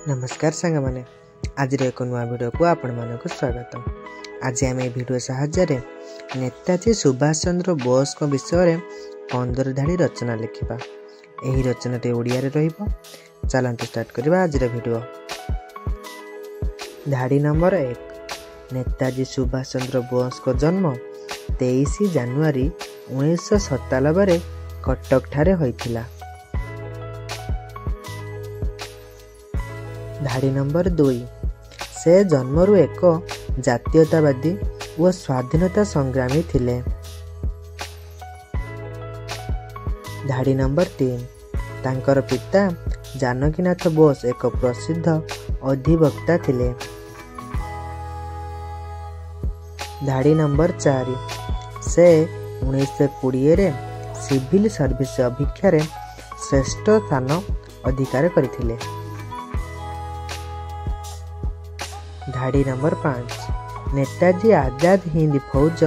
ନମସ୍କାର ସାଙ୍ଗମାନେ, ଆଜିର ଏକ ନୂଆ ଭିଡ଼ିଓକୁ ଆପଣମାନଙ୍କୁ ସ୍ୱାଗତ। ଆଜି ଆମେ ଏହି ଭିଡ଼ିଓ ସାହାଯ୍ୟରେ ନେତାଜୀ ସୁଭାଷ ଚନ୍ଦ୍ର ବୋଷଙ୍କ ବିଷୟରେ 15 ଧାଡ଼ି ରଚନା ଲେଖିବା। ଏହି ରଚନାଟି ଓଡ଼ିଆରେ ରହିବ। ଚାଲନ୍ତୁ ଷ୍ଟାର୍ଟ କରିବା ଆଜିର ଭିଡ଼ିଓ। ଧାଡ଼ି ନମ୍ବର 1। ନେତାଜୀ ସୁଭାଷ ଚନ୍ଦ୍ର ବୋଷଙ୍କ ଜନ୍ମ 23 ଜାନୁଆରୀ 1997ରେ କଟକଠାରେ ହୋଇଥିଲା। ଧାଡ଼ି ନମ୍ବର 2। ସେ ଜନ୍ମରୁ ଏକ ଜାତୀୟତାବାଦୀ ଓ ସ୍ୱାଧୀନତା ସଂଗ୍ରାମୀ ଥିଲେ। ଧାଡ଼ି ନମ୍ବର 3। ତାଙ୍କର ପିତା ଜାନକୀନାଥ ବୋଷ ଏକ ପ୍ରସିଦ୍ଧ ଅଧିବକ୍ତା ଥିଲେ। ଧାଡ଼ି ନମ୍ବର 4। ସେ 1920ରେ ସିଭିଲ ସର୍ଭିସ ଅଭିକ୍ଷାରେ ଶ୍ରେଷ୍ଠ ସ୍ଥାନ ଅଧିକାର କରିଥିଲେ। ଧାଡ଼ି ନମ୍ବର 5। ନେତାଜୀ ଆଜାଦ ହିନ୍ଦ ଫୌଜ,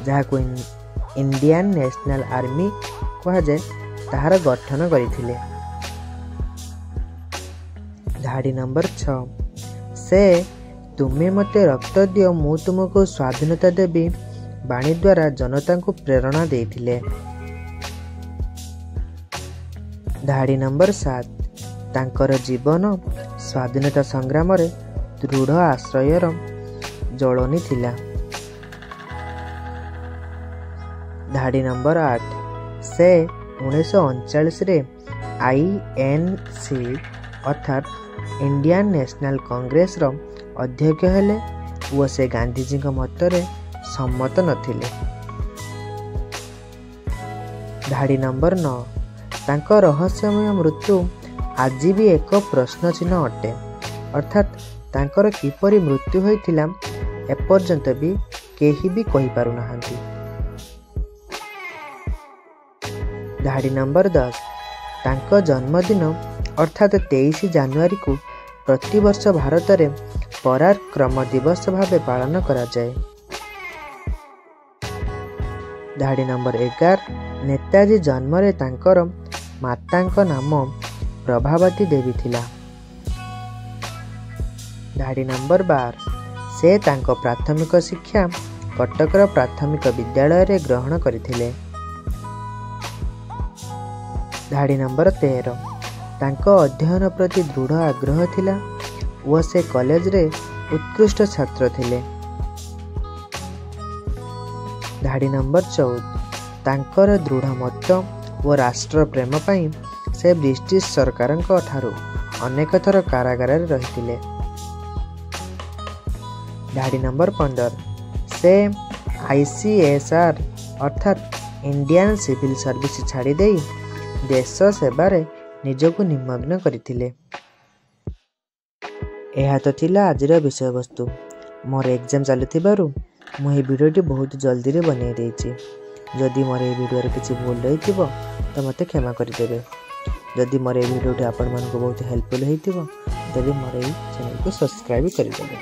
ଯାହାକୁ ଇଣ୍ଡିଆନ୍ ନ୍ୟାସନାଲ୍ ଆର୍ମି କୁହାଯାଏ, ତାହାର ଗଠନ କରିଥିଲେ। ଧାଡ଼ି ନମ୍ବର 6। ସେ ତୁମେ ମୋତେ ରକ୍ତ ଦିଅ, ମୁଁ ତୁମକୁ ସ୍ୱାଧୀନତା ଦେବି ବାଣୀ ଦ୍ୱାରା ଜନତାଙ୍କୁ ପ୍ରେରଣା ଦେଇଥିଲେ। ଧାଡ଼ି ନମ୍ବର 7। ତାଙ୍କର ଜୀବନ ସ୍ୱାଧୀନତା ସଂଗ୍ରାମରେ ଦୃଢ଼ ଆଶ୍ରୟର ଜଳନି ଥିଲା। ଧାଡ଼ି ନମ୍ବର 8। ସେ 1939ରେ INC ଅର୍ଥାତ୍ ଇଣ୍ଡିଆନ୍ ନ୍ୟାସନାଲ୍ କଂଗ୍ରେସର ଅଧ୍ୟକ୍ଷ ହେଲେ ଓ ସେ ଗାନ୍ଧିଜୀଙ୍କ ମତରେ ସମ୍ମତ ନଥିଲେ। ଧାଡ଼ି ନମ୍ବର 9। ତାଙ୍କ ରହସ୍ୟମୟ ମୃତ୍ୟୁ ଆଜି ବି ଏକ ପ୍ରଶ୍ନଚିହ୍ନ ଅଟେ, ଅର୍ଥାତ୍ ତାଙ୍କର କିପରି ମୃତ୍ୟୁ ହୋଇଥିଲା ଏପର୍ଯ୍ୟନ୍ତ ବି କେହି ବି କହିପାରୁନାହାନ୍ତି। ଧାଡ଼ି ନମ୍ବର 10। ତାଙ୍କ ଜନ୍ମଦିନ ଅର୍ଥାତ୍ 23 ଜାନୁଆରୀକୁ ପ୍ରତିବର୍ଷ ଭାରତରେ ପରାକ୍ରମ ଦିବସ ଭାବେ ପାଳନ କରାଯାଏ। ଧାଡ଼ି ନମ୍ବର 11। ନେତାଜୀ ଜନ୍ମରେ ତାଙ୍କର ମାତାଙ୍କ ନାମ ପ୍ରଭାବତୀ ଦେବୀ ଥିଲା। ଧାଡ଼ି ନମ୍ବର 12। ସେ ତାଙ୍କ ପ୍ରାଥମିକ ଶିକ୍ଷା କଟକର ପ୍ରାଥମିକ ବିଦ୍ୟାଳୟରେ ଗ୍ରହଣ କରିଥିଲେ। ଧାଡ଼ି ନମ୍ବର 13। ତାଙ୍କ ଅଧ୍ୟୟନ ପ୍ରତି ଦୃଢ଼ ଆଗ୍ରହ ଥିଲା ଓ ସେ କଲେଜରେ ଉତ୍କୃଷ୍ଟ ଛାତ୍ର ଥିଲେ। ଧାଡ଼ି ନମ୍ବର 14। ତାଙ୍କର ଦୃଢ଼ ମତ ଓ ରାଷ୍ଟ୍ର ପ୍ରେମ ପାଇଁ ସେ ବ୍ରିଟିଶ ସରକାରଙ୍କ ଠାରୁ ଅନେକ ଥର କାରାଗାରରେ ରହିଥିଲେ। ଧାଡ଼ି ନମ୍ବର 15। ସେ ICSR ଅର୍ଥାତ୍ ଇଣ୍ଡିଆନ୍ ସିଭିଲ ସର୍ଭିସ ଛାଡ଼ିଦେଇ ଦେଶ ସେବାରେ ନିଜକୁ ନିମଗ୍ନ କରିଥିଲେ। ଏହା ତ ଥିଲା ଆଜିର ବିଷୟବସ୍ତୁ। ମୋର ଏକ୍ଜାମ୍ ଚାଲୁଥିବାରୁ ମୁଁ ଏହି ଭିଡ଼ିଓଟି ବହୁତ ଜଲ୍ଦିରେ ବନେଇ ଦେଇଛି। ଯଦି ମୋର ଏହି ଭିଡ଼ିଓରେ କିଛି ଭୁଲ ରହିଥିବ ତ ମୋତେ କ୍ଷମା କରିଦେବେ। ଯଦି ମୋର ଏହି ଭିଡ଼ିଓଟି ଆପଣମାନଙ୍କୁ ବହୁତ ହେଲ୍ପଫୁଲ୍ ହେଇଥିବ ତେବେ ମୋର ଏହି ଚ୍ୟାନେଲକୁ ସବସ୍କ୍ରାଇବ୍ କରିଦେବେ।